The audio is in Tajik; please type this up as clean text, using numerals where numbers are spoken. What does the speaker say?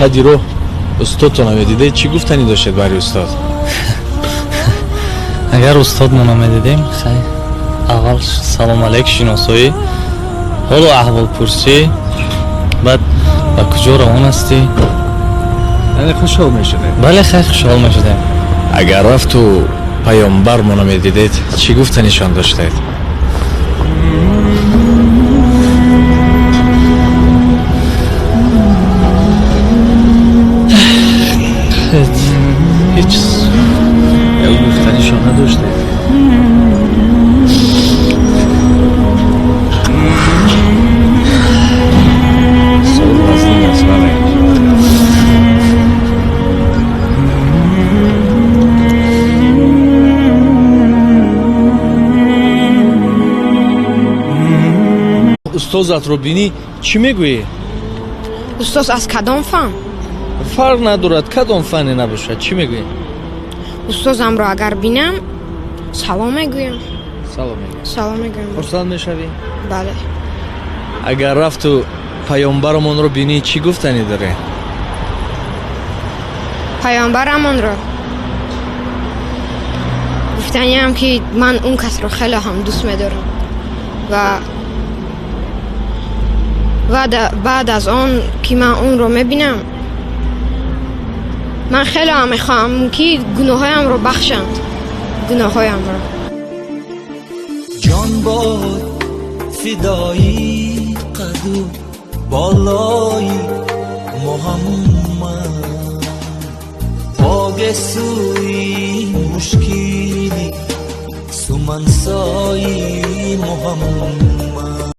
Қади роҳ устодтона медидед, чӣ гуфтанӣ доштед барои устод? Агар устодмонро медидем, хай, аввал салом алейк, шиносоӣ, ҳолу аҳволпурсӣ, баъд ба куҷо равон ҳастӣ. Яъне хушҳол мешудед? Бале, хай, хушҳол мешудем. Агар рафту паёмбармонро медидед, чӣ гуфтанишон доштед? Ҳеҷ. Ё гуфтанишон надоштед? Савол вазнин аст, бале. Устозатро бинӣ, чӣ мегӯӣ? Устоз аз кадом фан? Фарқ надорад, кадом фане набошад, чӣ мегӯӣ? Устозамро агар бинам, салом мегӯям. Салом мегӯӣ? Салом мегӯям. Хурсанд мешавӣ? Бале. Агар рафту паёмбарамонро бинӣ, чӣ гуфтанӣ дорӣ? Паёмбарамонро гуфтаниам, ки ман он касро хеле ҳам дӯст медорам ва баъд аз он ки ман онро мебинам, ман хеле ҳам мехоҳам, ки гуноҳҳоямро бахшанд, гуноҳҳоямро. Ҷон бод фидои қаду болои Муҳаммад, поге сӯи мушкили сумансои Муҳаммад.